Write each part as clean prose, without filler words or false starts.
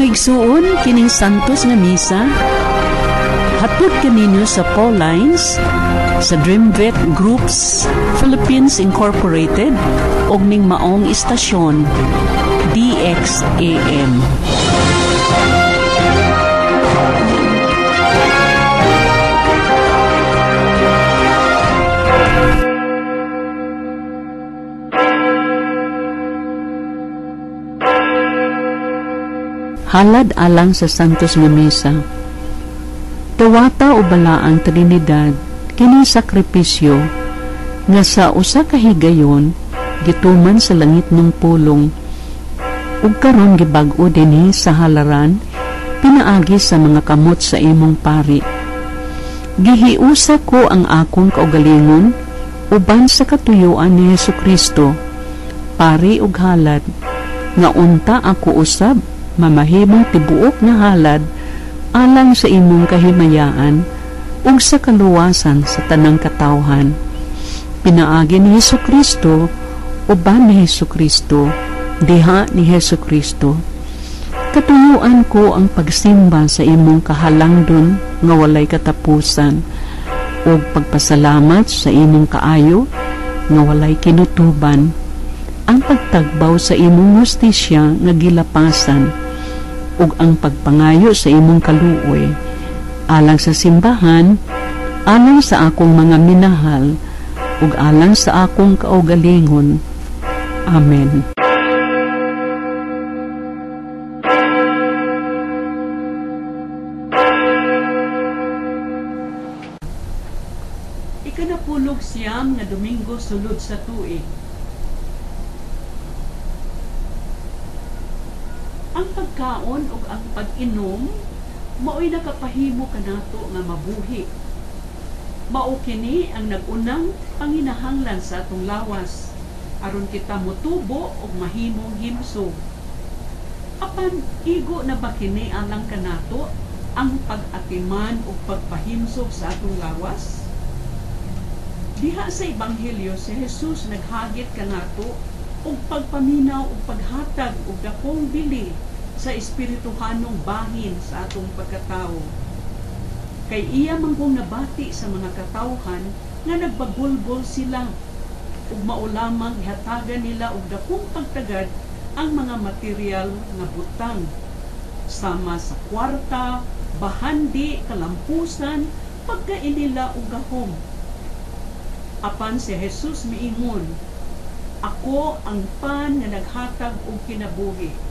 Mga igsuon, kining Santos nga Misa hatod kaninyo sa Paulines sa Dreamvet Groups Philippines Incorporated og ning maong istasyon DXAM. Halad alang sa Santos nga Misa. Dawata o balaang Trinidad kining sakripisyo nga sa usa ka higayon gituman sa langit ng pulong ug karon gibag-o dinhi sa halaran pinaagi sa mga kamot sa imong pari. Gihiusa ko ang akong kaugalingon uban sa katuyuan ni Hesukristo, pari ug halad, nga unta ako usab mamahimong tibuok nga halad alang sa imong kahimayaan ug sa kaluwasan sa tanang katawhan. Pinaagi ni Hesukristo, uban ni Hesukristo, diha ni Hesukristo. Katuyuan ko ang pagsimba sa imong kahalangdon nga walay katapusan ug pagpasalamat sa imong kaayo nga walay kinutuban, ang pagtagbaw sa imong hustisya nga gilapasan ug ang pagpangayo sa imong kaluoy alang sa simbahan, alang sa akong mga minahal ug alang sa akong kaugalingon. Amen. Ikanapulog siyam nga Domingo sulod sa tuig. Ang pagkaon ug ang pag-inom mao'y nakapahimo kanato nga mabuhi. Mao kini ang nag-unang panginahanglan sa atong lawas aron kita motubo ug mahimong himsog. Apan igo na ba kini alang kanato ang pag-atiman ug pagpahimsog sa atong lawas? Diha sa Ebanghelyo si Jesus naghagit kanato ug pagpaminaw ug paghatag og dakong bili sa espirituhanong bahin sa atong pagkatao. Kay iya manggong nabati sa mga katawhan nga nagbagulgol sila ug mao lamang gihatagan nila og dakong pagtagad ang mga material nga butang sama sa kwarta, bahandi, kalampusan, pagkain nila ug gahom. Apan si Jesus miingon, "Ako ang pan nga naghatag og kinabuhi."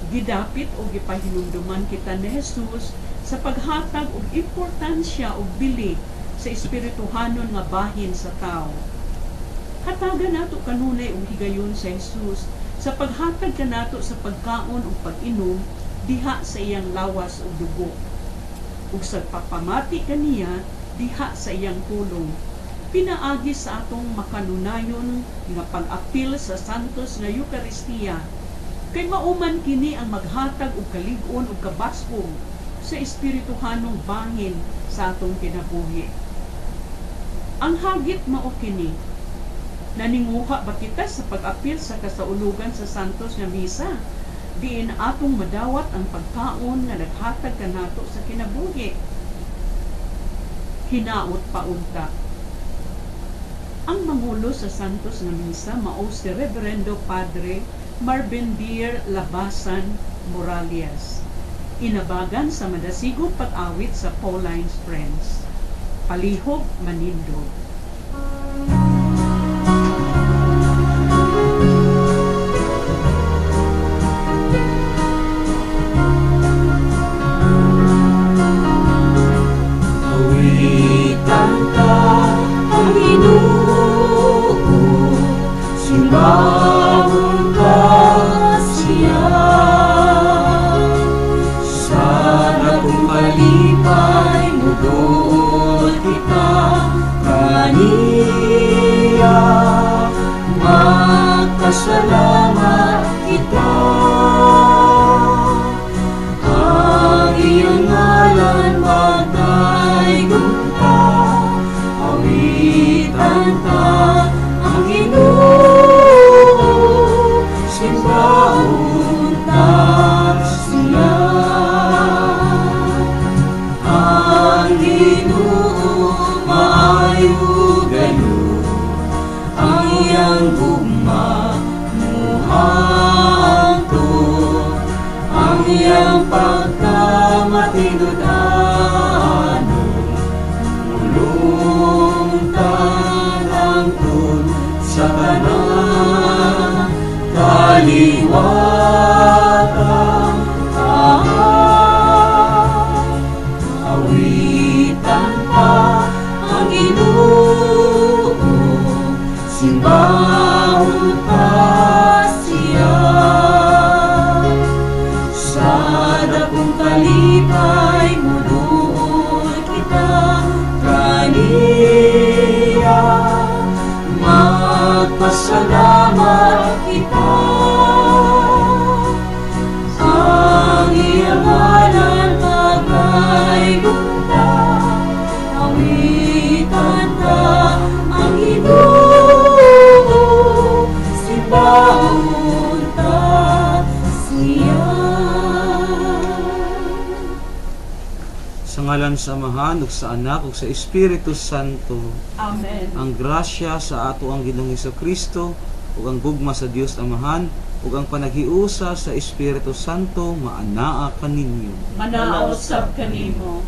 Gidapit o gipahinumduman kita ni Jesus sa paghatag og importansya og bili sa espirituhanon nga bahin sa tao. Hatagan nato kanunay og higayon sa Jesus sa paghatag kanato sa pagkaon ug pag-inom diha sa iyang lawas ug dugo, ug sa pagpamati kaniya diha sa iyang pulong, pinaagi sa atong makanunayon nga pag-apil sa Santos nga Eukaristiya, kay mauman kini ang maghatag og kalig-on ug kabaskog sa espirituhanong bahin sa atong kinabuhi. Ang hagit mao kini, naninguha ba kita sa pag-apil sa kasaulugan sa Santos nga Misa, diin atong madawat ang pagkaon nga naghatag kanato sa kinabuhi? Hinaot pa unta. Ang mangulo sa Santos nga Misa mao si Reverendo Padre Marbendir Labasan Morales, inabagan sa madasigong pag-awit sa Pauline's Friends. Palihog manindog. Awitan ta ang Ginoo, simbahon ta siya. Sa dakong kalipay muduol kita kaniya, magpasalamat kita. Ang iyang ngalan magdaygon ta, awitan ta ang Ginoo, simbahon ta Tanon Mulong tanangton sa tanan kaliwatan. Awitan ta ang Ginoo, simbahon ta siya. Sa dakong kalipay muduol kita kaniya, magpasalamat kita. Ang iyang ngalan pagdaygon ta, awitan ta ang Ginoo, simbahon ta siya. Sa ngalan sa Amahan ug sa Anak ug sa Espiritu Santo. Amen. Ang grasya sa ato ang Ginoong Kristo ug ang gugma sa Dios Amahan ug ang panaghiusa sa Espiritu Santo maanaa kaninyo. Manaa usab kanimo.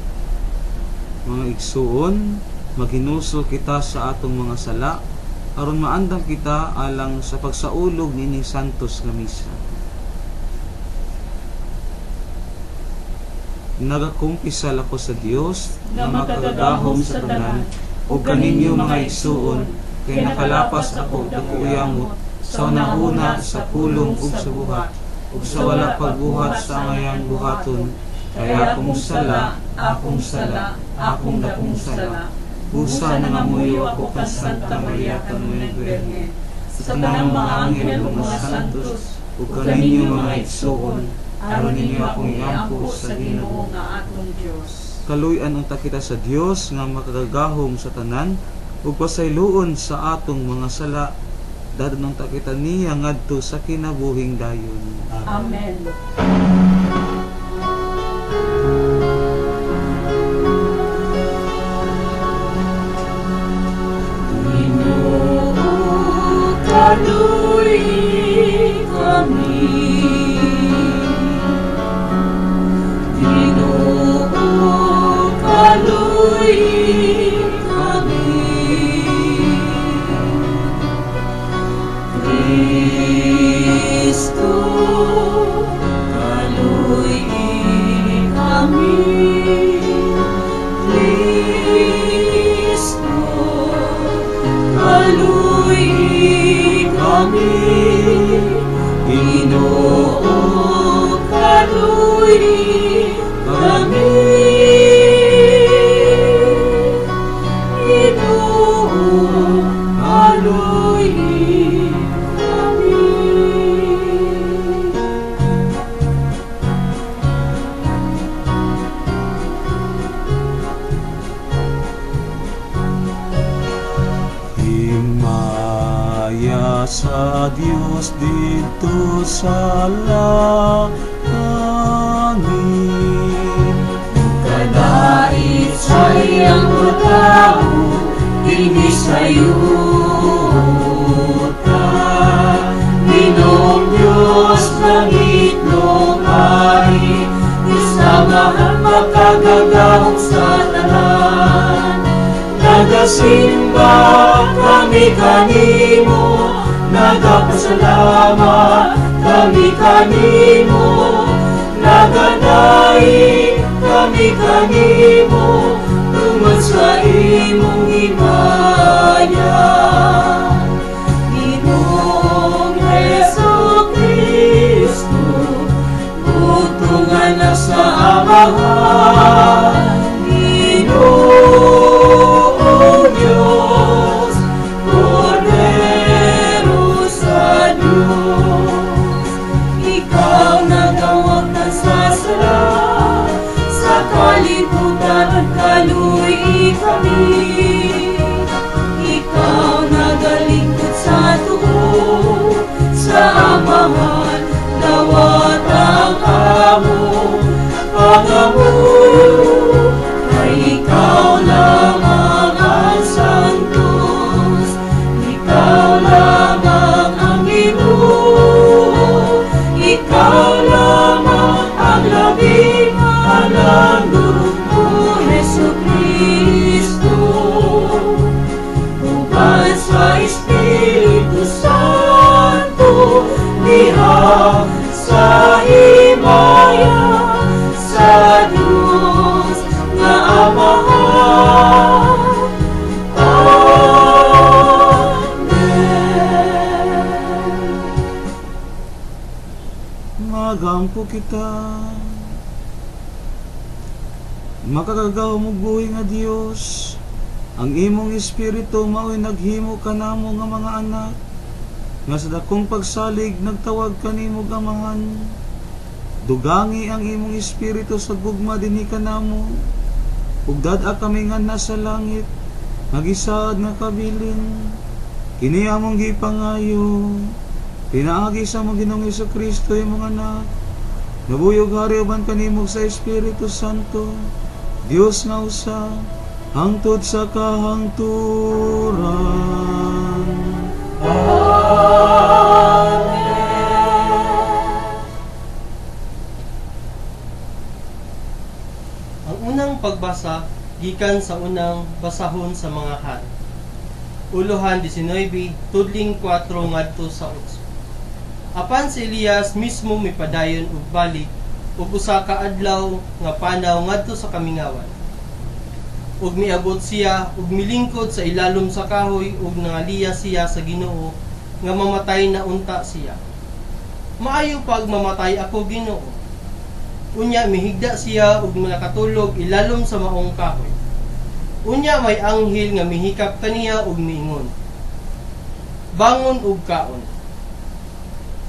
Mga igsuon, maghinusol kita sa atong mga sala aron maandam kita alang sa pagsaulog niining santos nga misa. Nagakumpisal ako sa Dios nga makagagahom sa tanan ug kaninyo mga igsuon, kay nakalapas ako og dako sa una-una, sa pulong ug sa buhat, ug sa wala pagbuhat sa angayang buhaton, kay akong sala, akong sala, akong dakong sala. Busa nangamuyo ako kang Santa Maria Kanunay Birhen, sa tanang mga anghel ug mga santos, ug kaninyo mga igsuon, aron ninyo akong iampo sa Ginoo nga atong Dios. Kaluy-an unta kita sa Dios nga makagagahom sa tanan ug pasayloon sa atong mga sala, dadon unta kita niya ngadto sa kinabuhing dayon. Amen. Ginoo, kaluy kami. Ginoo, kaluy kami. Kristo, kaluy kami. Kristo, kaluy kami. Ginoo, kaluy kami. Ginoo, kaluy kami. Himaya sa Dios didto sa langit. Kadait sa iyang pagkaon, dinhi sa yuta. Ginoong Diyos, langit lupa, Diyos Amahan, makagagahom sa tanan. Nagasimba kami kanimo, nagapasalamat kami kanimo, nagadaig kami kanimo, tungod sa imong himaya. Ginoong Hesus Kristo, bugtong anak sa Amahan, Ginoong Diyos, Kordero sa Diyos, ikaw nagawagtan sa sala, sa kalibutan kaluy kami. Ikaw nagalingkod sa tuo, sa Amahan, dawat ang among pangamuyo. kita. Makakagahom og buhi nga Dios, ang imong espiritu mao'y naghimo kanamo nga mga anak, nga sa dakong pagsalig nagtawag kanimo Amahan. Dugangi ang imong espiritu sa gugma dinhi kanamo, ug dad-a kami nga nasa langit, nga gisaad nga kabilin. Kini among gipangayo pinaagi sa among Ginoong Hesukristo imong anak, nabuyog hari uban kanimo sa Espiritu Santo, Dios nga usa, hangtod sa kahangturan. Amen. Ang unang pagbasa gikan sa unang basahon sa mga hari. Uluhan 19, tudling 4 ngadto sa 8. Apan si Elias mismo mipadayon og balik ug usa ka adlaw nga panaw ngadto sa kamingawan. Ug miabot siya ug milingkod sa ilalom sa kahoy ug nangaliya siya sa Ginoo nga mamatay na unta siya. Maayo pag mamatay ako, Ginoo. Unya mihigda siya ug nakatulog ilalom sa maong kahoy. Unya may anghel nga mihikap kaniya ug miingon, bangon ug kaon.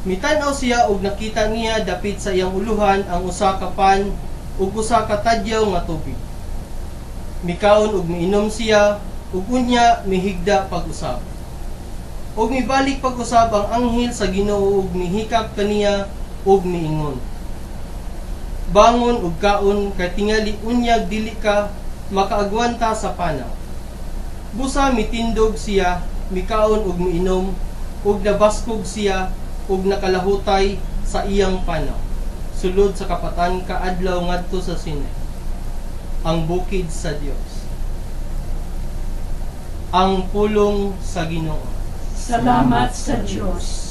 Mitan-aw siya ug nakita niya dapit sa iyang uluhan ang usa ka pan ug usa ka tadyaw nga tubig. Mikaon ug miinom siya ug unya mihigda pag-usab. Ug mibalik pag-usab ang anghel sa Ginoo ug mihikap kaniya ug miingon, bangon ug kaon kay tingali unyag dili ka makaagwanta sa panaw. Busa mitindog siya, mikaon ug miinom, ug nabaskog siya ug nakalahutay sa iyang panaw, sulod sa kapatan kaadlaw ngadto sa Sinai, ang bukid sa Dios. Ang pulong sa Ginoo. Salamat sa Dios.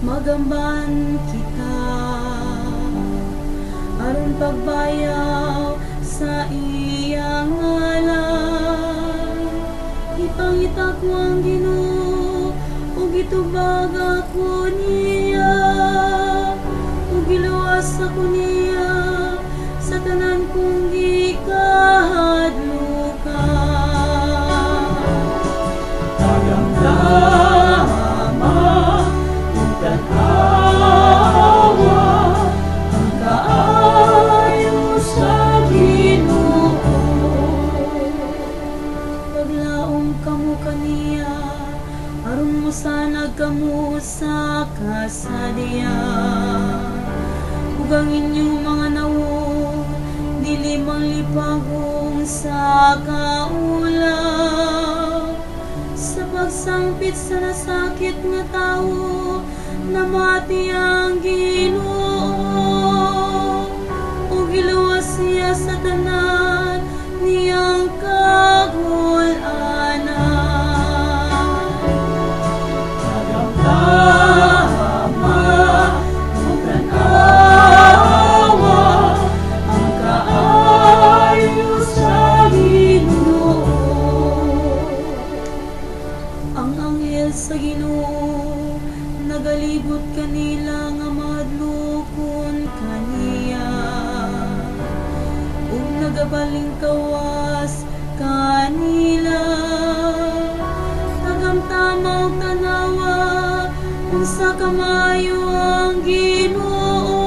Magamban kita aron pagbayaw sa iyang ngalan. Ipangita ko ang Ginoo ug itubag ako niya, ug giluwas ako niya sa tanan kong gikahadlukan. Kamo sa kasadya ug ang inyong mga nawong dili manglipagong sa kaulaw. Sa pagsangpit sa nasakit nga tawo, namati ang Ginoo ug giluwas siya sa tanan niyang kagul-anan. Tama ug tan-awa Nagaligot kanila nga mahadlokon kaniya, ug nagabalingkawas kanila. Tagamtama og tanawa unsa kamayo ang Ginoo.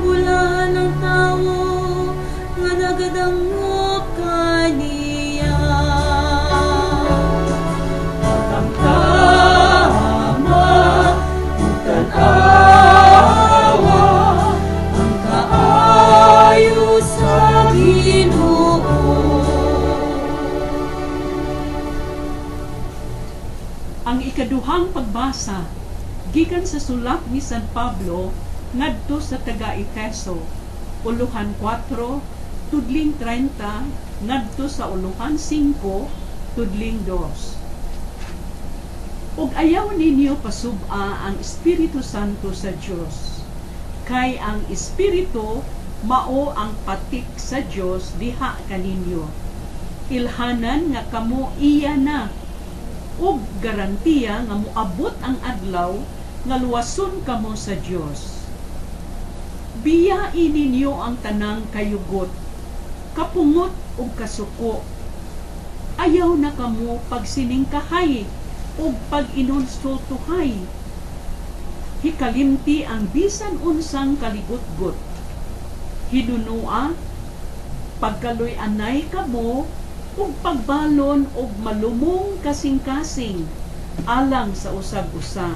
Bulahan ang tawo nga nagadangop kaniya. Tama ug tan-awa ang kaayo sa Ginoo. Ang ikaduhang pagbasa gikan sa sulat ni San Pablo ngadto sa taga-Efeso, uluhan 4, tudling 30 ngadto sa uluhan 5, tudling 2. Ug ayaw ninyo pasub-a ang Espiritu Santo sa Dios, kay ang Espiritu mao ang patik sa Dios diha kaninyo. Ilhanan nga kamo iya na, ug garantiya nga moabot ang adlaw nga luwason kamo sa Dios. Biyai ninyo ang tanang kayugot, kapungot ug kasuko. Ayaw na kamo pagsiningkahay ug pag-inulsultuhay. Hikalimti ang bisan unsang kaligutgot. Hinunua, pagkaluy-anay kamo ug pagbalon og malumong kasing-kasing alang sa usag-usa.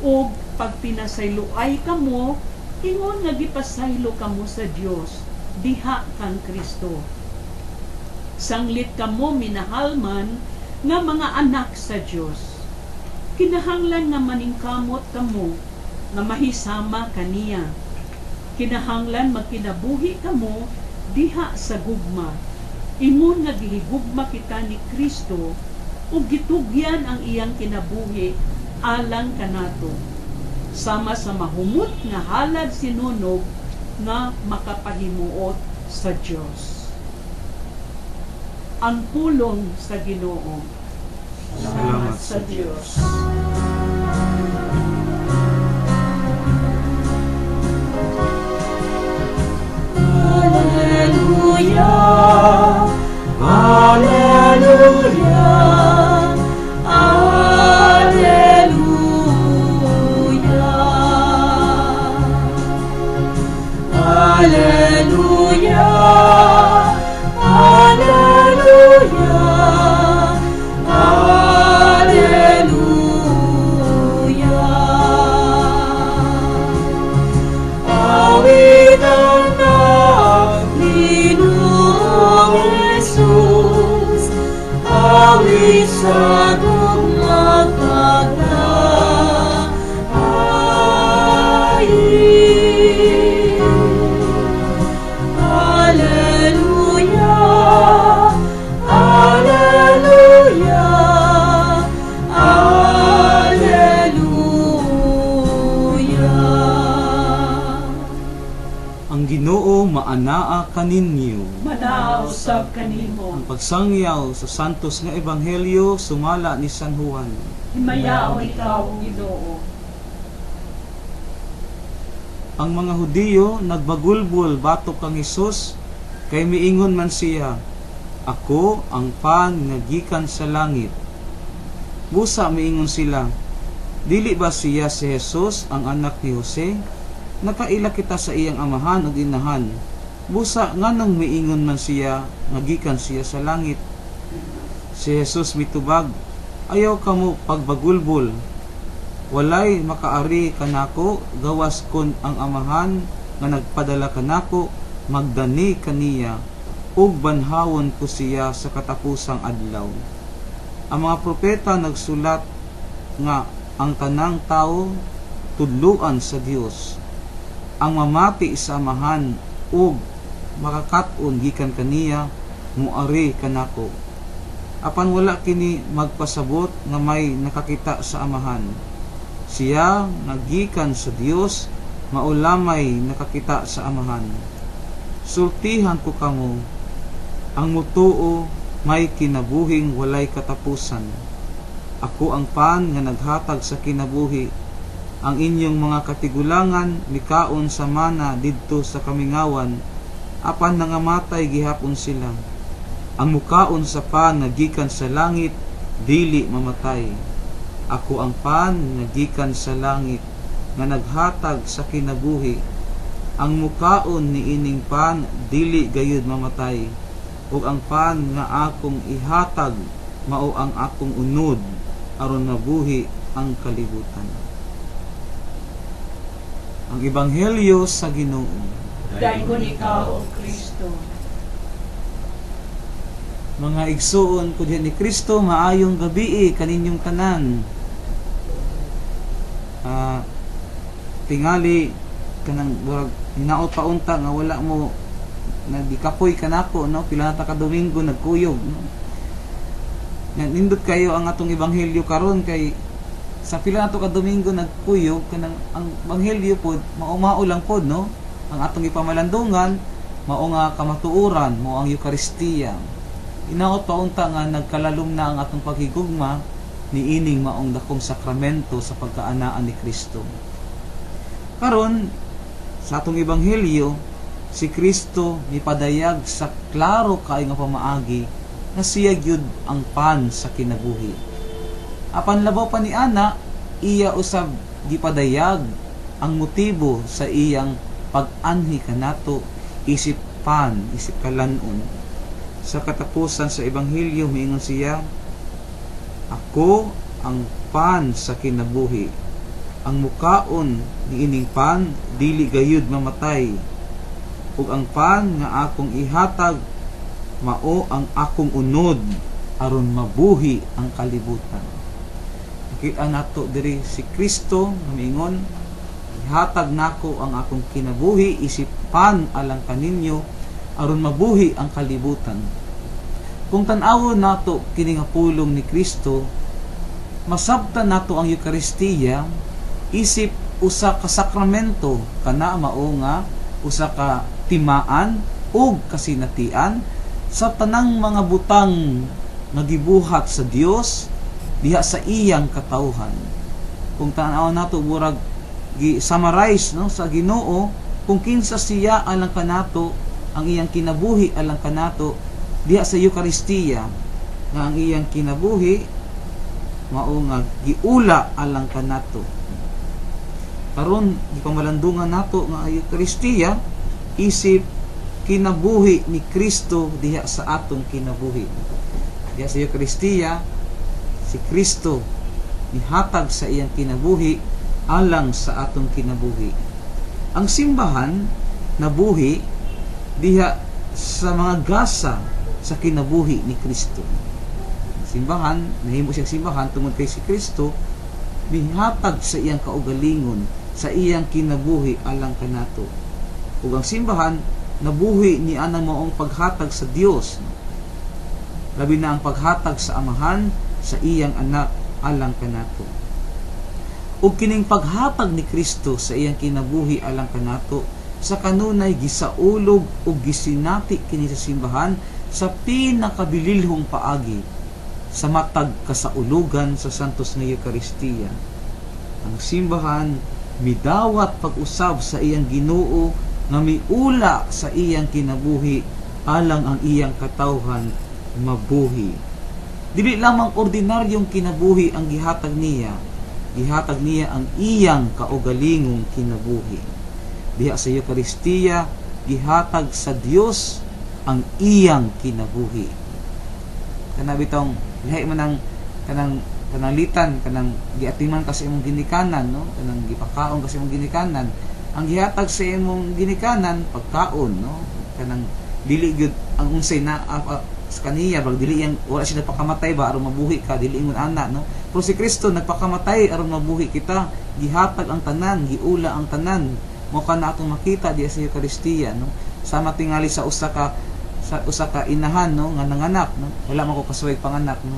Ug pagpinasayloay kamo, ingon nga gipasaylo kamo sa Dios diha kang Kristo. Sanglit kamo minahalman nga mga anak sa Dios, kinahanglan nga maningkamot kamo nga mahisama kaniya. Kinahanglan magkinabuhi kamo diha sa gugma, ingon nga gihigugma kita ni Kristo ug gitugyan ang iyang kinabuhi alang kanato, sama sa mahumot nga halad sinunog nga makapahimuot sa Dios. Ang pulong sa Ginoo. Salamat sa Dios. Alleluia, Alleluia, Alleluia. Alleluia, Alleluia, Alleluia. Awitan na Ginoong Jesus, awit sa gugma'g pagdaig. Alleluia, Alleluia, Alleluia. Ang Ginoo maanaa kaninyo. Manaa usab kanimo. Ang pagsangyaw sa Santos nga Ebanghelyo sumala ni San Juan. Himayaon ikaw, Ginoo. Ang mga Hudiyo nagbagulbol batok kang Hesus, kay miingon man siya, "Ako ang pan nga gikan sa langit." Busa miingon sila, "Dili ba siya si Hesus ang anak ni Jose? Nakaila kita sa iyang amahan ug inahan. Busa nganong miingon man siya nga gikan siya sa langit?" Si Jesus mitubag, "Ayaw kamo pagbagulbol. Walay makaari kanako gawas kon ang amahan nga nagpadala kanako magdani kaniya, ug banhawon ko siya sa katapusang adlaw. Ang mga propeta nagsulat nga ang tanang tao tudluan sa Dios. Ang mamati sa amahan ug makakat-on gikan kaniya moari kanako. Apan wala kini magpasabot nga may nakakita sa amahan. Siya nga gikan sa Dios maulamay nakakita sa amahan. Sultihan ko kamo, ang mutuo may kinabuhing walay katapusan. Ako ang pan nga naghatag sa kinabuhi. Ang inyong mga katigulangan mikaon sa mana didto sa kamingawan, apan nangamatay gihapon sila. Ang mukaon sa pan nga gikan sa langit dili mamatay. Ako ang pan nga gikan sa langit nga naghatag sa kinabuhi. Ang mukaon niining pan dili gayud mamatay, ug ang pan nga akong ihatag mao ang akong unod aron mabuhi ang kalibutan. Ang Ebanghelyo sa Ginoo. Dayon ikaw, O Kristo. Mga igsuon ko diha ni Kristo, maayong gabii kaninyong tanan. Tingali kanang murag hinaot pa unta nga wala mo nagikapoy kanako, no? Pila na ta ka Domingo nagkuyog, no? Nindot kayo ang atong ebanghelyo karon kay sa pila nato ka Domingo nagkuyog kanang ang ebanghelyo pod mao-mao lang pod, no? Ang atong ipamalandungan mao nga kamatuoran, mao ang Eukaristiya. Hinaot pa unta nga nagkalalom na ang atong paghigugma niining maong dakong sakramento sa pagkaanaan ni Kristo. Karon sa atong ebanghelyo, si Kristo mipadayag sa klaro kaayo nga pamaagi na siya gyud ang pan sa kinabuhi. Apan labaw pa ni ana, iya usab gipadayag ang motibo sa iyang pag-anhi kanato isip pan, isip kalanon. Sa katapusan sa ebanghelyo miingon siya, ako ang pan sa kinabuhi. Ang mukaon niining pan dili gayud mamatay, ug ang pan nga akong ihatag mao ang akong unod aron mabuhi ang kalibutan. Nakita nato diri si Kristo nga miingon, ihatag nako ang akong kinabuhi isip pan alang kaninyo aron mabuhi ang kalibutan. Kung tan-awon nato kini nga pulong ni Kristo, masabtan nato ang Eukaristiya isip usa ka sakramento, kana mao nga usa ka timaan ug kasinatian sa tanang mga butang nga gibuhat sa Dios diha sa iyang katawhan. Kung tan-awon nato murag gi-summarize, no, sa Ginoo kung kinsa siya alang kanato, ang iyang kinabuhi alang kanato diha sa Eukaristiya, nga ang iyang kinabuhi mao nga giula alang kanato. Karon gipamalandungan nato nga ang Eukaristiya isip kinabuhi ni Kristo diha sa atong kinabuhi. Diha sa Eukaristiya si Kristo nihatag sa iyang kinabuhi alang sa atong kinabuhi. Ang simbahan nabuhi diha sa mga gasa sa kinabuhi ni Kristo. Simbahan, nahimo siyang simbahan tungod kay si Kristo nihatag sa iyang kaugalingon, sa iyang kinabuhi alang kanato. Ug ang simbahan nabuhi ni anang maong paghatag sa Dios, labi na ang paghatag sa Amahan sa iyang anak alang kanato. Ug kining paghatag ni Kristo sa iyang kinabuhi alang kanato sa kanunay gisaulog ug gisinati kini sa simbahan sa pinakabililhong paagi sa matag kasaulugan sa Santos nga Eukaristiya. Ang simbahan midawat pag-usab sa iyang Ginoo nga miula sa iyang kinabuhi alang ang iyang katawhan mabuhi. Dili lamang ordinaryong kinabuhi ang gihatag niya, gihatag niya ang iyang kaugalingong kinabuhi. Diha sa Eukaristiya gihatag sa Dios ang iyang kinabuhi. Kana bitong lahi man ang kanang kanalitan, kanang giatiman ka sa imong ginikanan, no? Kanang gipakaon ka sa imong ginikanan. Ang gihatag sa imong ginikanan pagkaon, no? Kanang dili gyud ang unsay na sa kaniya, bag dili yang wala siya nagpakamatay ba aron mabuhi ka, dili ingon ana, no? Pero si Kristo nagpakamatay aron mabuhi kita, gihatag ang tanan, giula ang tanan. Mao kana atong makita diha sa Eukaristiya, no? Sama tingali sa usa ka inahan, no, nga nanganak, no? Wala man ko kasuway panganak, no?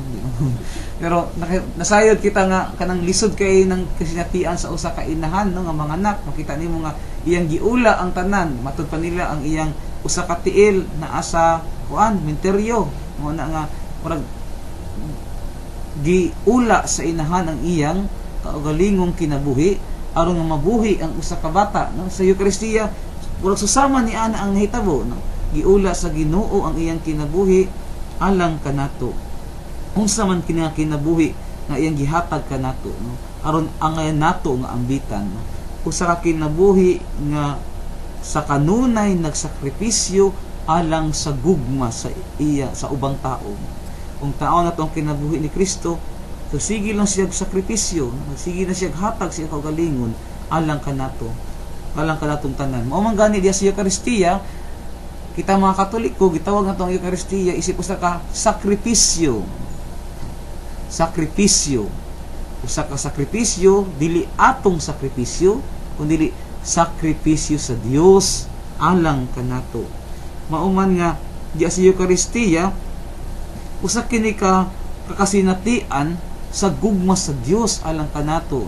Pero nasayod kita nga kanang lisod kay nang kasinatian sa usa ka inahan, no, nga manganak. Makita nimo nga iyang giula ang tanan, matud pa nila ang iyang usa ka tiil naa sa kuan menteryo, mo na nga murag Giula sa inahan ang iyang kaugalingong kinabuhi aron nga mabuhi ang usa ka bata, no? Sa Eukaristiya, murag susama ni ana ang nahitabo, no? Giula sa Ginoo ang iyang kinabuhi alang kanato. Unsa man kini nga kinabuhi nga iyang gihatag kanato, no? Aron angayan nato nga ambitan, no? Usa ka kinabuhi nga sa kanunay nagsakripisyo alang sa gugma sa iya sa ubang tao. Kung tao na ang kinabuhi ni Kristo, sige lang siya sakripisyo, sige na siya hatag siya kaugalingon alang kanato, alang kanatong tanan. Mao man gani diya sa Eukaristiya, kita mga Katoliko gitawag nato ang Eukaristiya isip usa ka sakripisyo. Sakripisyo. Usa ka sakripisyo, dili atong sakripisyo, kundi sakripisyo sa Dios alang kanato. Mao man nga diya sa Eukaristiya, usa kini ka kakasinatian sa gugma sa Dios alang kanato.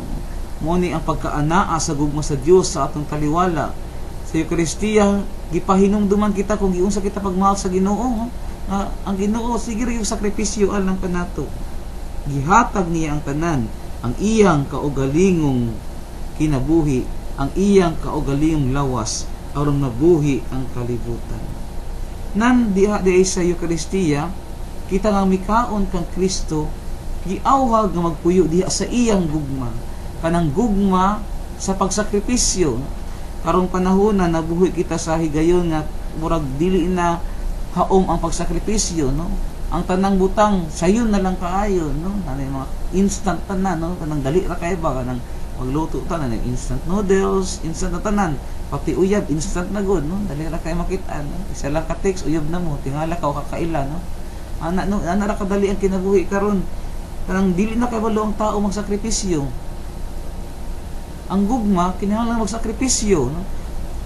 Mao ni ang pagkaanaa sa gugma sa Dios sa atong taliwala. Sa Eukaristiya gipahinumduman kita kung giunsa kita pagmahal sa Ginoo. Ang Ginoo sige ra yung sakripisyo alang kanato. Gihatag niya ang tanan, ang iyang kaugalingong kinabuhi, ang iyang kaugalingong lawas aron mabuhi ang kalibutan. Nan diha di sa Eukaristiya, kita nga mikaon kang Kristo, giawhag nga magpuyo diha sa iyang gugma, kanang gugma sa pagsakripisyo. Karong panahon na nabuhi kita sa higayon nga murag dili na haom ang pagsakripisyo, no? Ang tanang butang sayon na lang kaayo, no? Kanang mga instant tanan, no? Kanang dali ra kay ba, kanang magluto tanan instant noodles, instant na tanan, pati uyab instant na gud, no? Dali ra kay makita, no? Isa lang ka text uyab na mo, tingala ka o kakaila, no? Ana, no, ana ra kadali ang kinabuhi karon. Kanang dili na kabalo ang tao magsakripisyo. Ang gugma kinahanglan magsakripisyo, no?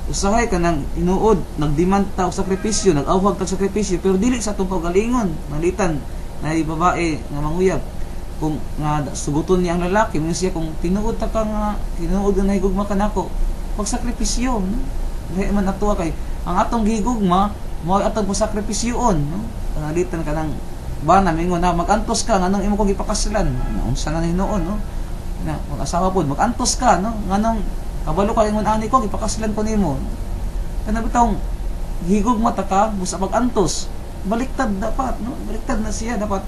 Usahay kanang tinuod nagdemand ta og sakripisyo, nag-awhag ta sakripisyo, pero dili sa atong kaugalingon. Malitan na babae nga manguyab, kung nga suguton niya ang lalaki, mingon siya kung tinuod ta ka nga tinuod nga nahigugma ka nako, pagsakripisyo, no? Lahi man atoa kay ang atong gihigugma mao atong pasakripisyoon, no? Panalitan kanang bana mingon na magantos ka nganong imo ko gipakaslan, unsa na hinuon, no? Na mag-asawa pod magantos ka, no? Nganong kabalo ka ingon ani ko gipakaslan ko nimo. Kana bitawng gihigugma ta ka busa magantos, baliktad dapat, no? Baliktad na siya dapat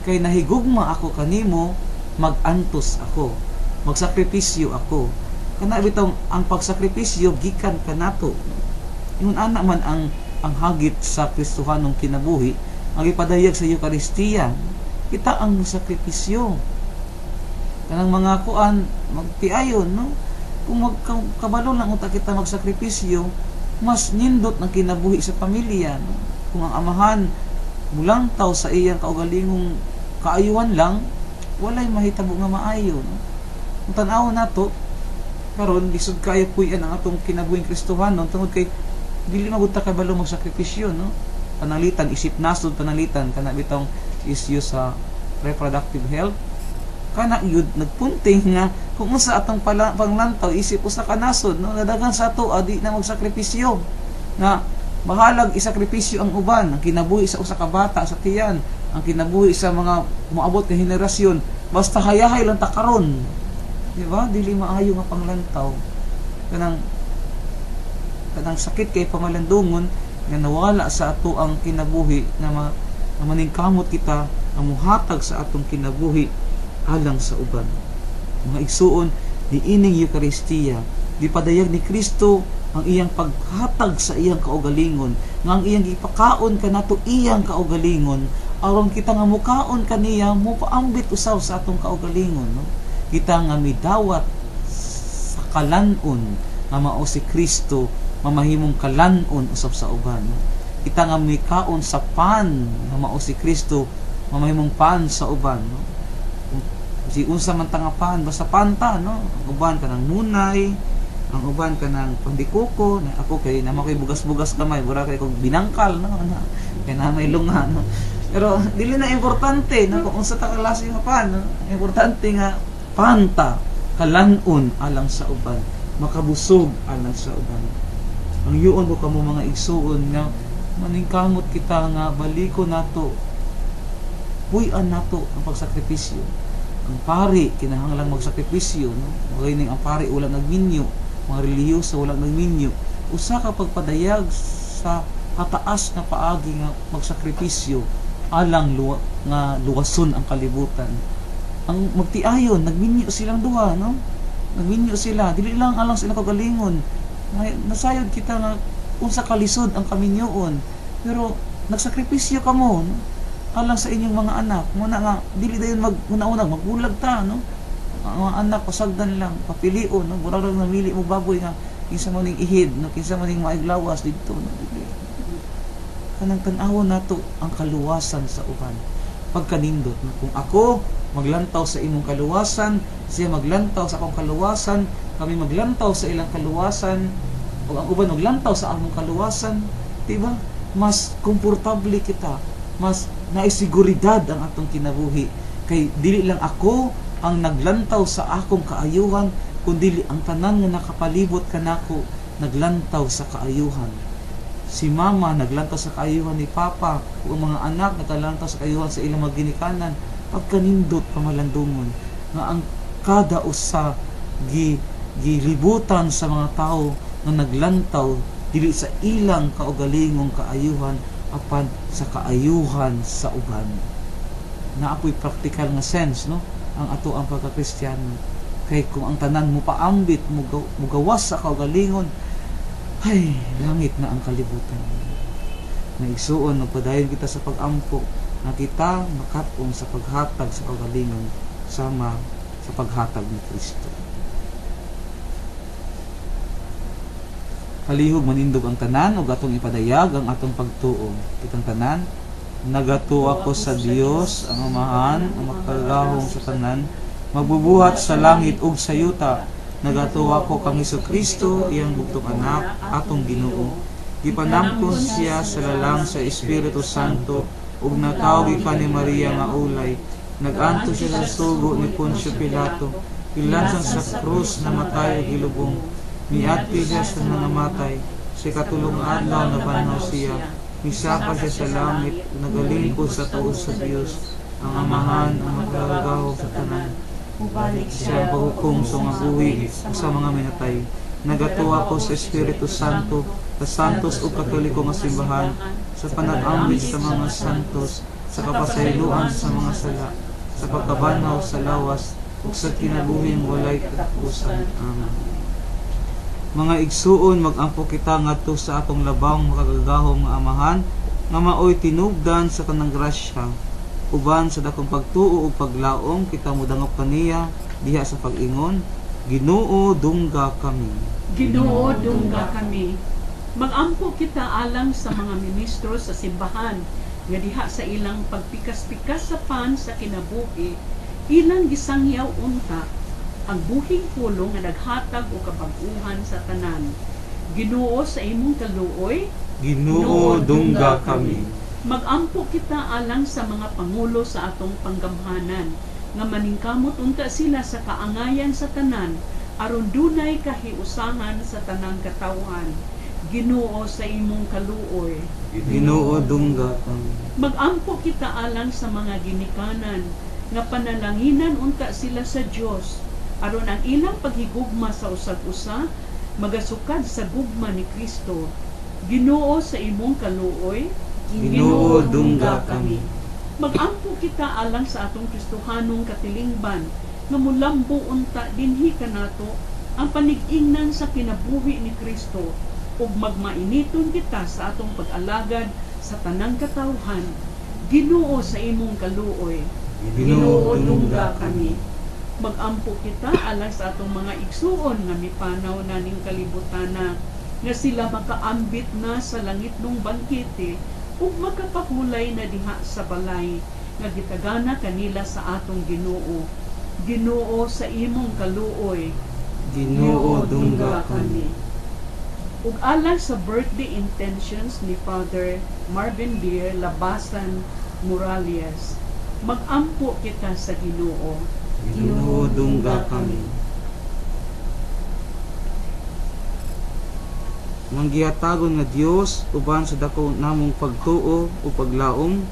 kay nahigugma ako kanimo, magantos ako, magsakripisyo ako. Kana bitawng ang pagsakripisyo gikan kanato. Ingon ana man ang hagit sa Kristohanong kinabuhi, ang ipadayag sa Eukaristiya, kita ang sakripisyo. Kanang mga kuan magtiayon, no? Kung magkabalo lang unta kita magsakripisyo, mas nindot ng kinabuhi sa pamilya, no? Kung ang amahan mulangtaw sa iyang kaugalingong kaayuhan lang, walay mahitabo nga maayo, no? Kung tan-awon nato karon, lisod kaayo puy-an ang atong kinabuhing Kristohanon tungod kay dili magud ta kabalo magsakripisyo, no? Panalitan isip nasod, panalitan kana bitong issue sa reproductive health, kana yun nagpunting nga kung unsa atong panglantaw isip usa ka nasod, no? Nadagan sa ato adi na magsakripisyo, nga bahalag isakripisyo ang uban, ang kinabuhi sa usa ka bata sa tiyan, ang kinabuhi sa mga moabot nga henerasyon, basta hayahay lang ta karon, di ba? Dili maayo nga panglantaw. Kanang kanang sakit kay pamalandungon nga nawala sa ato ang kinabuhi na maningkamot kita ang muhatag sa atong kinabuhi alang sa uban. Mga igsuon, niining Eukaristiya, gipadayag ni Kristo ang iyang paghatag sa iyang kaugalingon, nga ang iyang gipakaon kanato iyang kaugalingon, aron kita nga mukaon kaniya mopaambit usaw sa atong kaugalingon, no? Kita nga midawat sa kalan-on nga mao si Kristo, mamahimong kalan-on usab sa uban, no? Kita nga mikaon sa pan nga mao si Kristo, mamahimong pan sa uban, no? Si unsa man ta nga pan, basta panta, no? Ang uban kanang munay, ang uban kanang pandikuko, na ako kay na makoy bugas-bugas gamay, mura kay kog binangkal, no? Na, kay na may lunga, no? Pero dili na importante, no, kung unsa ta klase nga pan, no? Importante nga panta, kalan-on alang sa uban, makabusog alang sa uban. Ang yuon ko kamo mga igsuon nga maningkamot kita nga baliko nato Puy-an nato ang pagsakripisyo. Ang pari kinahanglang magsakripisyo, no? Maganing ang pari wala nagminyo, mga relihiyoso wala nagminyo. Usa ka pagpadayag sa kataas na paagi nga magsakripisyo alang nga luwason ang kalibutan. Ang magtiayon, nagminyo silang duha, no? Nagminyo sila, dili lang alang sila kagalingon. Nasayod kita nga unsa kalisod ang kaminyoon, pero nagsakripisyo kamo, no? Alang sa inyong mga anak. Muna nga dili dayon maguna-una magbulag ta, no? Ang mga anak pasagdan lang, papilion, no? Murag lang namili mo baboy nga kinsa man ning ihid, no? Kinsa man ning maiglawas didto, no? Dili. Kanang tan-awon nato ang kaluwasan sa uban. Pagkanindot, no? Kung ako maglantaw sa imong kaluwasan, siya maglantaw sa akong kaluwasan, kami maglantaw sa ilang kaluwasan, o ang uban maglantaw sa among kaluwasan, diba? Mas komportable kita, mas naisiguridad ang atong kinabuhi. Kay dili lang ako ang naglantaw sa akong kaayuhan, kundi ang tanan nga nakapalibot kanako naglantaw sa kaayuhan. Si mama naglantaw sa kaayuhan ni papa, o ang mga anak naglantaw sa kaayuhan sa ilang mga ginikanan. Pagkanindot pamalandungon nga ang kada usa gilibutan sa mga tao nga naglantaw dili sa ilang kaugalingong kaayuhan apan sa kaayuhan sa uban. Naapoy praktikal nga sense, no, ang ato ang pagkakristyano. Kay kung ang tanan mo paambit, mugawas sa kaugalingon, ay langit na ang kalibutan. Naigsuon, magpadayon kita sa pag-ampo na kita makat-on sa paghatag sa kaugalingon sama sa paghatag ni Kristo. Palihog manindog ang tanan ug atong ipadayag ang atong pagtuo. Kitang tanan, nagatuo ako sa Dios ang Amahan, ang makagagahom sa tanan, magbubuhat sa langit ug sa yuta. Nagatuo ako kang Hesukristo, iyang bugtong anak, atong Ginoo. Gipanangkon siya sa lalang sa Espiritu Santo ug natawo gikan ni Maria nga ulay. Nag-anto siya sa sugo ni Poncio Pilato, gilansan sa krus, namatay ug gilubong. Miadto siya sa nangamatay, sa ikatulong adlaw nabanhaw siya. Misaka siya sa langit, nagalingkod sa tuod sa Dios, ang Amahan, ang makagagahom sa tanan. Mubalik siya paghukom sa mga buhi ug sa mga minatay. Nagatuo ako sa Espiritu Santo, sa santos ug katoliko nga simbahan, sa panag-ambit sa mga santos, sa kapasayloan sa mga sala, sa pagkabanhaw sa lawas, ug sa kinabuhing walay katapusan. Amen. Mga igsuon, mag-ampo kita ngadto sa atong labang makagagahom nga Amahan, nga maoy tinubdan sa tanang grasya. Uban sa dakong pagtuo ug paglaom, kita modangop kaniya diha sa pag-ingon, Ginoo, dungga kami. Ginoo, dungga kami. Mag-ampo kita alang sa mga ministro sa simbahan nga diha sa ilang pagpikas-pikas sa pan sa kinabuhi, ilang gisangyaw unta ang buhing pulong nga naghatag og kabag-uhan sa tanan. Ginoo, sa imong kaluoy, Ginoo, dungga kami. Mag-ampo kita alang sa mga pangulo sa atong panggamhanan nga maningkamot unta sila sa kaangayan sa tanan aron dunay kahiusahan sa tanang katawhan. Ginoo, sa imong kaluoy, Ginoo, dungga kami. Mag-ampo kita alang sa mga ginikanan nga panalanginan unta sila sa Dios aron ang ilang paghigugma sa usag-usa magasukad sa gugma ni Kristo. Ginoo, sa imong kaluoy, Ginoo, dungga kami. Mag-ampo kita alang sa atong Kristohanong katilingban nga mulambo unta dinhi kanato ang panig-ingnan sa kinabuhi ni Kristo ug magmainiton kita sa atong pag-alagad sa tanang katawhan. Ginoo, sa imong kaluoy, Ginoo, dungga kami. Mag-ampo kita alang sa atong mga igsuon nga mipanaw na ning kalibutana nga sila makaambit na sa langit nung bangkete ug makapahulay na diha sa balay nga gitagana kanila sa atong Ginoo. Ginoo, sa imong kaluoy, Ginoo, dungga kami. Ug alang sa birthday intentions ni Father Marvin Deer Labasan Morales, mag-ampo kita sa Ginoo. Ginoo, dungga kami. Manggihatagon nga Dios uban sa dako namong pagtuo ug paglaom,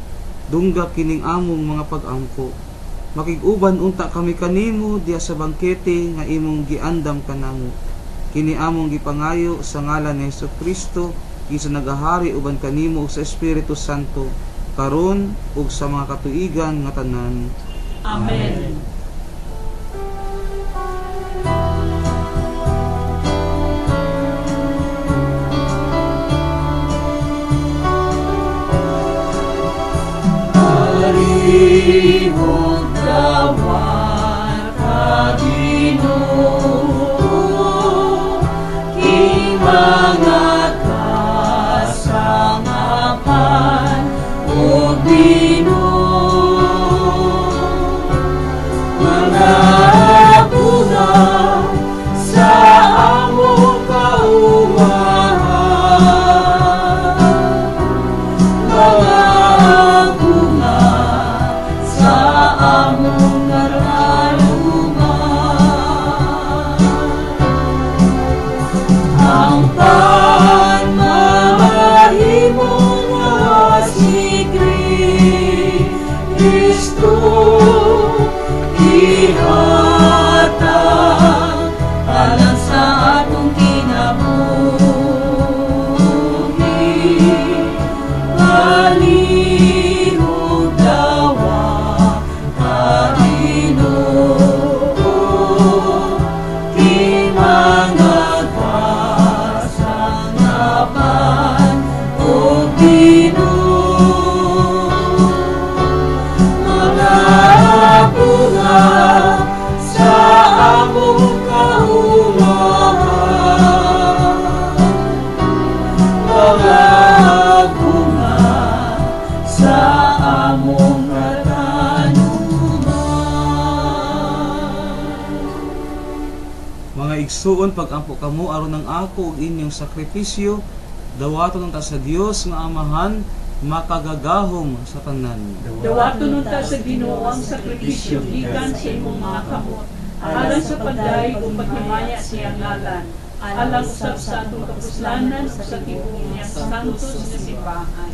Dungga kining among mga pag-ampo. Makig-uban unta kami kanimo diha sa bangkete nga imong giandam kanamo. Kini among gipangayo sa ngalan ni Hesukristo, kinsa nagahari uban kanimo ug sa Espiritu Santo, karon ug sa mga katuigan nga tanan. Amen. Palihog dawata Ginoo, king mga kasangapan ug Ginoo. Mga bunga sa among kaumahan, mga bunga sa among karaluman. Ang panmamahimo nga si Kristo ihatag alang sa atong kinabuhi. Palihog dawata Ginoo, king mga kasangapan ug Ginoo. Mga bunga sa among kaumahan, mga bunga sa among katanuman. Mga igsuon, pag-ampo kamo aron ang ako ug inyong sakripisyo, dawaton unta sa Dios nga Amahan makagagahom sa tanan. Dawaton unta sa Ginoo ang sakripisyo gikan sa imong mga kamot, alang sa pagdayeg ug paghimaya sa iyang ngalan, alang usab sa atong kapuslanan ug sa tibuok niyang santos nga simbahan.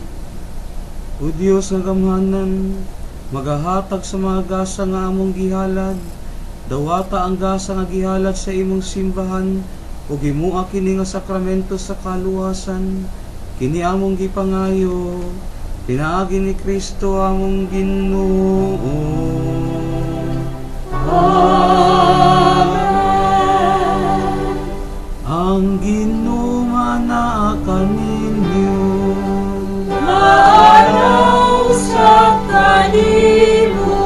O Dios nga gamhanan, magahatag sa mga gasa nga among gihalad, dawata ang gasa nga gihalad sa imong simbahan, ug himoa kini nga sakramento sa kaluwasan. Kini among gipangayo, pinaagi ni Kristo among Ginoo. Amen. Ang Ginoo manaa kaninyo. Maanaw sa kanimo.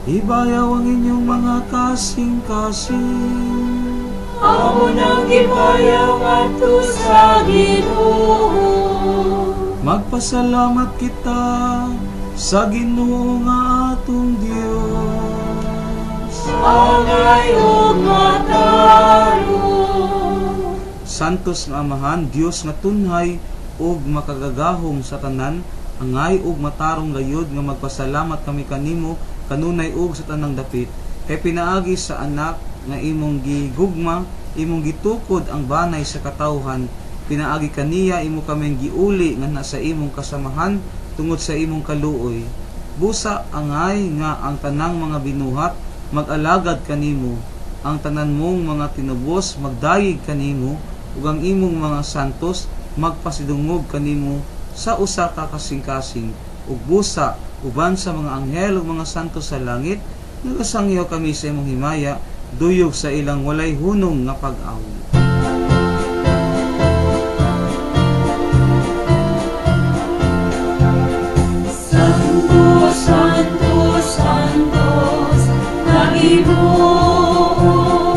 Ibayaw ang inyong mga kasing-kasing. Amo nang gibayaw ngadto sa Ginoo. Magpasalamat kita sa Ginoo nga atong Dios. Angay ug matarong. Santos nga Amahan, Dios nga tunhay ug makagagahom sa tanan, angay ug matarong gayud nga magpasalamat kami kanimo kanunay ug sa tanang dapit. Kay pinaagi sa anak nga imong gigugma, imong gitukod ang banay sa katawhan, pinaagi kaniya imo kaming giuli nga nasa imong kasamahan tungod sa imong kaluoy. Busa angay nga ang tanang mga binuhat mag-alagad kanimo, ang tanan mong mga tinubos magdayeg kanimo, ug ang imong mga santos magpasidungog kanimo sa usa ka kasing-kasing. Ug busa uban sa mga anghel ug mga santos sa langit, nagasangyaw kami sa imong himaya, duyog sa ilang walay hunong nga pag-awyo. Santo, Santo, Santos, na Ginoo,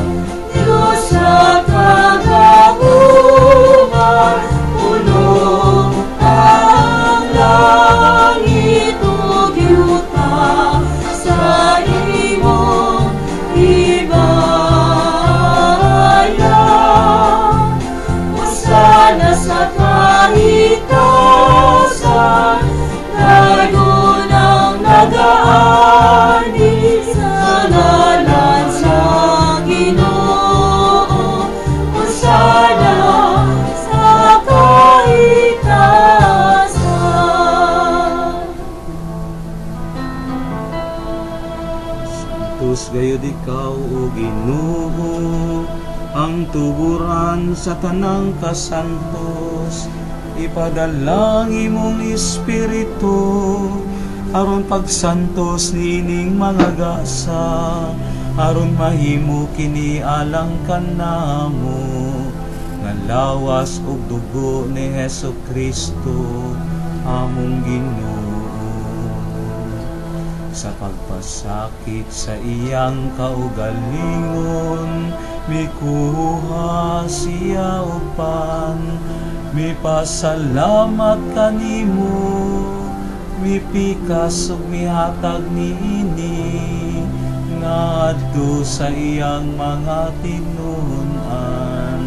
Dios sa kagahuman, puno ang langit ug yuta sa imong himaya. Hosana sa kahitasan, dayon ang nagaani sa ngalan sa Ginoo. Hosana sa kahitasan. Santos gayud ikaw, o Ginoo, ang tuburan sa tanang kasantos. Ipadala ang imong espiritu aron pagsantos niining mga gasa, aron mahimo kini alang kanamo nga lawas ug dugo ni Hesus Kristo among Ginoo. Sa pagpasakit sa iyang kaugalingon, mikuha siya og pan, mipasalamat kanimo, mipikas ug mihatag niini ngadto sa iyang mga tinun-an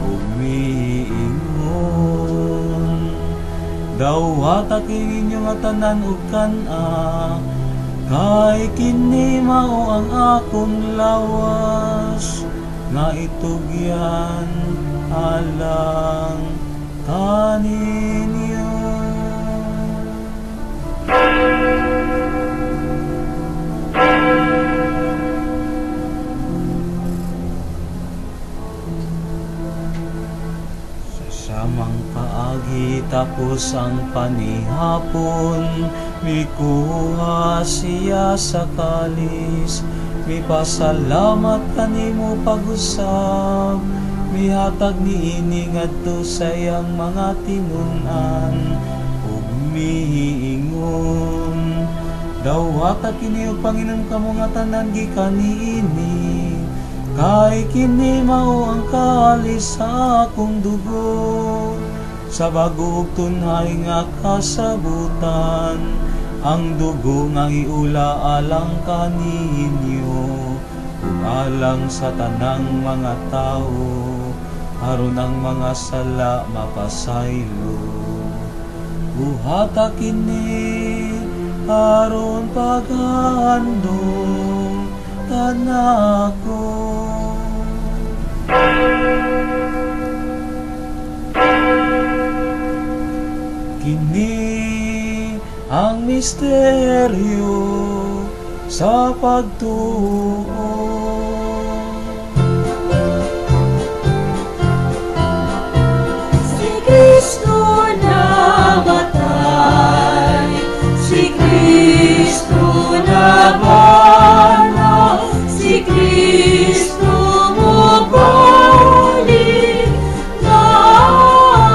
ug miingon: Dawata kini ninyo nga tanan ug kan-a, kay kini mao ang akong lawas nga itugyan alang kaninyo. Sa samang paagi tapos ang panihapon, mikuha siya sa kalis, mipasalamat kanimo pag-usab, mihatag niini ngadto sa iyang mga tinun-an ug miingon: Dawata kini ug panginom kamo nga tanan gikan niini, kay kini mao ang kalis sa akong dugo, sa bago ug tunhay nga kasabutan, ang dugo nga iula alang kaninyo ug alang sa tanang mga tawo, aron ang mga sala mapasaylo. Buhata kini aron paghandom kanako. Kini ang misteryo sa pagtuo. Si Kristo namatay, si Kristo nabanhaw, si Kristo mobalik naanhin.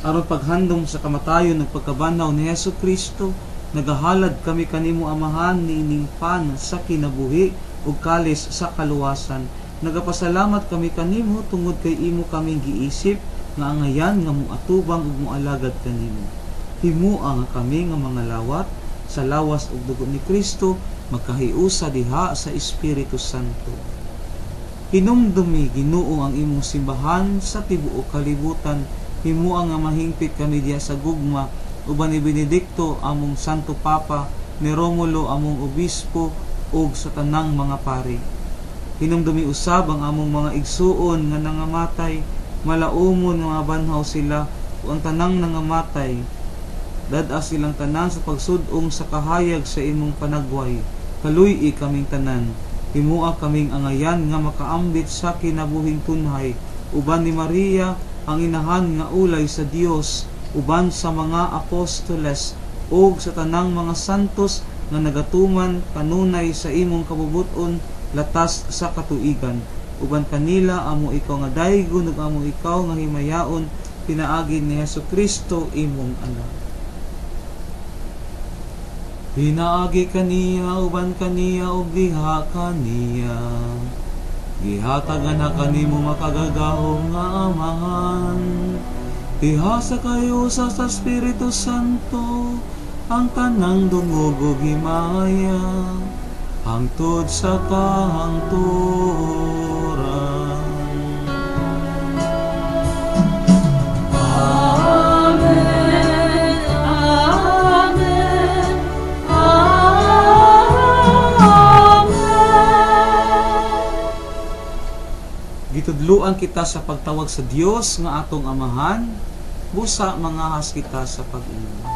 Aron paghandom sa kamatayon ug pagkabanhaw ni Hesus Kristo, nagahalad kami kanimo Amahan niining pan sa kinabuhi ug kalis sa kaluwasan. Nagapasalamat kami kanimo tungod kay imo kaming giisip nga angayan nga moatubang ug moalagad kanimo. Himua nga kami nga mga lawat sa lawas ug dugo ni Kristo magkahiusa diha sa Espiritu Santo. Hinumdumi Ginoo ang imong simbahan sa tibuok kalibutan. Himua nga mahingpit kami diha sa gugma uban ni Benedicto among Santo Papa, ni Romulo among obispo ug sa tanang mga pari. Hinumdumi usab ang among mga igsuon nga nangamatay, malaumon nga mabanhaw sila ug ang tanang nangamatay. Dad-a silang tanan sa pagsud-ong sa kahayag sa imong panagway. Kaluy-i kaming tanan. Himua kaming angayan nga makaambit sa kinabuhing tunhay uban ni Maria ang inahan nga ulay sa Dios, uban sa mga apostoles ug sa tanang mga santos nga nagatuman kanunay sa imong kabubut-on latas sa katuigan. Uban kanila amo ikaw nga daygon ug amo ikaw nga himayaon pinaagi ni Hesus Kristo imong anak. Pinaagi kaniya, uban kaniya ug diha kaniya, gihatagan na kanimo makagagahom nga Amahan. Diha sa kayo sa Espiritu Santo ang tanang dungog ug himaya hangtod sa kahangturan. Amen, Amen, Amen. Gitudluan kita sa pagtawag sa Dios nga atong Amahan, busa mangahas kita sa pag-ingon.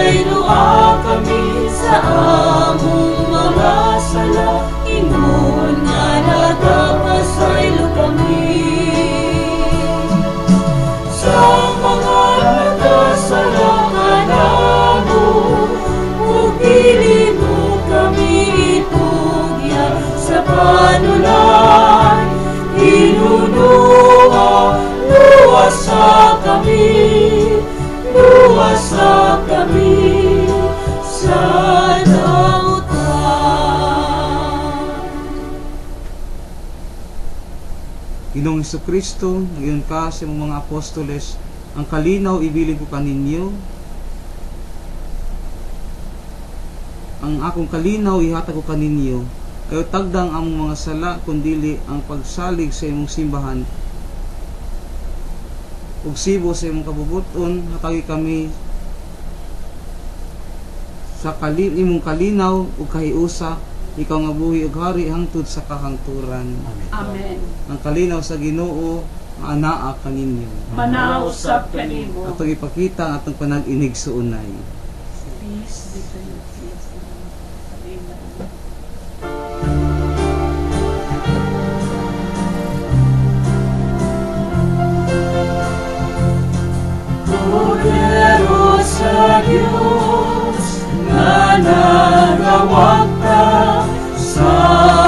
Pasayloa kami sa among mga sala, ingon nga nagapasaylo kami sa mga nagkasala kanamo, ug dili mo kami itugyan sa panulay. Hinunua, luwasa kami, luwasa kami sa dautan. Ginoong Kristo, ngayon ka sa imong mga apostoles, ang kalinaw ibilin ko kaninyo. Ang akong kalinaw ihatag ko kaninyo. Ayaw tagdang among mga sala, kundili ang pagsalig sa imong simbahan. Ug sibo sa imong kabubuton, hatagi kami sa imong kalinaw ug kahiusa, ikaw nga buhi ug hari hangtod sa kahangturan. Amen. Ang kalinaw sa Ginoo anaa kaninyo. Manausap kanimo. Atong ipakita ang atong panag-inig suunay. Peace be to you. Peace. Amen. Kordero sa Diyos nga nagawagta sa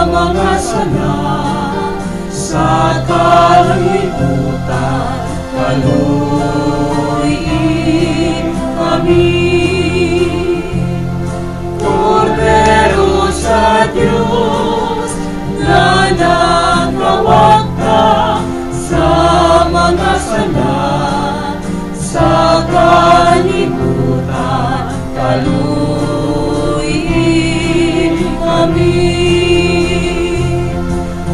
mga sala sa kalibutan, kaluy kami. Kordero sa Diyos nga nagawagta sa mga sala sa kalibutan, kaluy kami.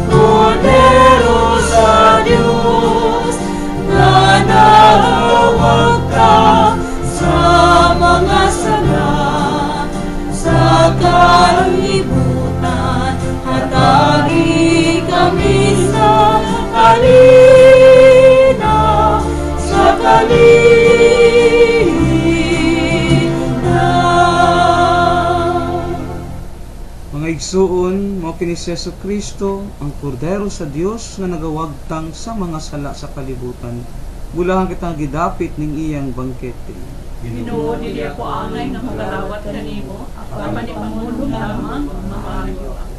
Kordero sa Diyos nga nagawagta sa mga sala sa kalibutan, hatagi kami sa kalinaw, sa kalinaw. Mga igsuon, mao kini si Jesu Kristo, ang Kordero sa Dios nga nagawagtang sa mga sala sa kalibutan. Bulahan kitang gidapit ning iyang bangkete. Ginoo, dili ako angay nga magalawat kanimo, apan ipangulong lamang maayo ako.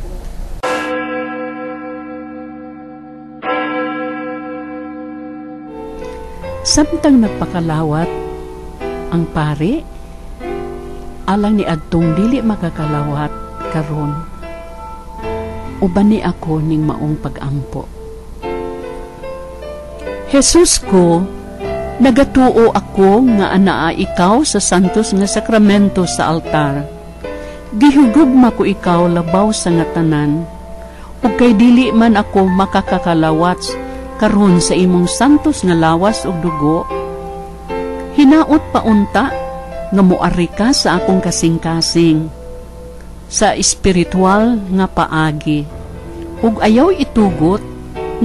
Samtang nagpakalawat ang pare, alang ni adtong dili makakalawat karon, uban ni ako ning maong pag-ampo. Jesus ko, nagatuo ako nga anaa ikaw sa santos nga sakramento sa altar. Gihugugma ko ikaw labaw sa nga tanan, ug kay dili man ako makakakalawat karon sa imong santos nga lawas ug dugo, hinaot paunta nga moari ka sa akong kasing-kasing sa espiritual nga paagi, ug ayaw itugot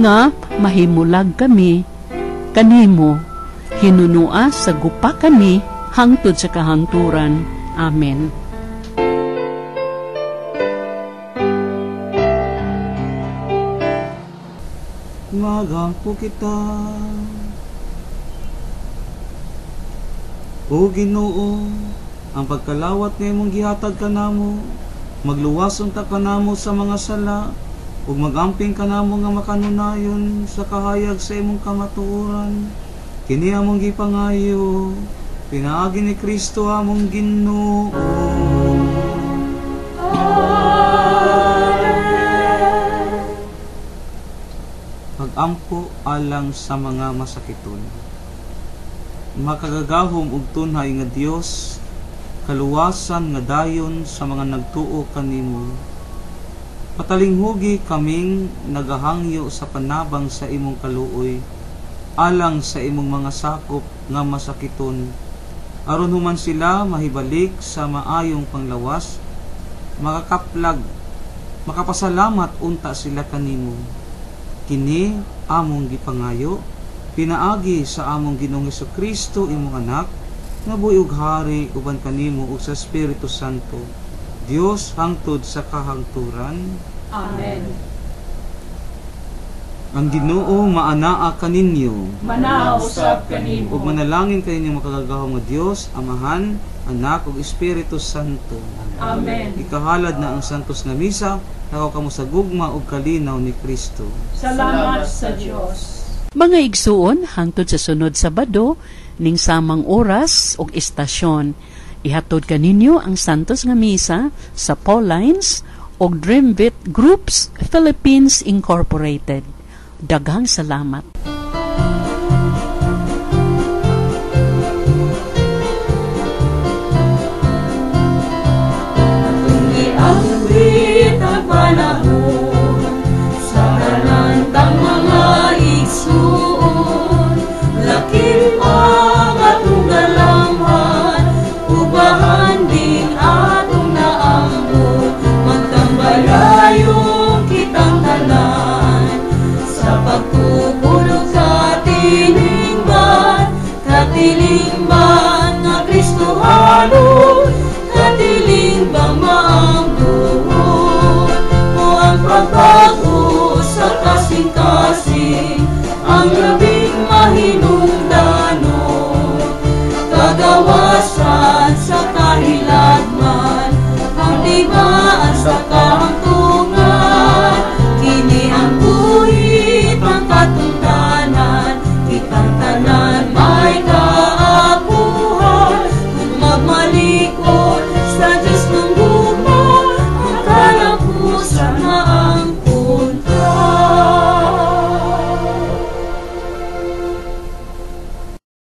nga mahimulag kami kanimo, hinunua sa gupa kami hangtod sa kahangturan. Amen. Magampo kita. O Ginoo, ang pagkalawat nga imong gihatag kanamo, magluwas unta kanamo sa mga sala, ug magamping kanamo nga makanunayon sa kahayag sa imong kamatuoran. Kini among gipangayo, pinaagi ni Kristo among Ginoo. Amen. Pagampo alang sa mga masakiton. Makagagahom og tunhay nga Dios, kaluwasan nga dayon sa mga nagtuo kanimo. Patalinghugi kaming nagahangyo sa panabang sa imong kaluoy, alang sa imong mga sakop nga masakiton, aron human sila mahibalik sa maayong panglawas, makakaplag, makapasalamat unta sila kanimo. Kini among gipangayo, pinaagi sa among Ginoong Hesukristo imong anak, Nga buhi ug hari uban kanimo ug sa Espiritu Santo, Dios hangtod sa kahangturan. Amen. Ang Ginoo maanaa kaninyo. Manaa usab kanimo. Ug manalangin kaninyong makagagahom nga Dios, Amahan, Anak ug Espiritu Santo. Amen. Ikahalad na ang Santos nga Misa, lakaw kamo sa gugma ug kalinaw ni Kristo. Salamat sa Dios. Mga igsuon, hangtod sa sunod Sabado, ning samang oras ug istasyon. Ihatod kaninyo ang Santos nga Misa sa Paulines ug Dreambit Groups Philippines Incorporated. Daghang salamat. Giambit ang panahon sa tanan tang mga igsuon, lakip ang atong galamhan, ubahan din atong naambot, magtambalayong kitang tanan sa pagtupulog sa tiningban, katilingban.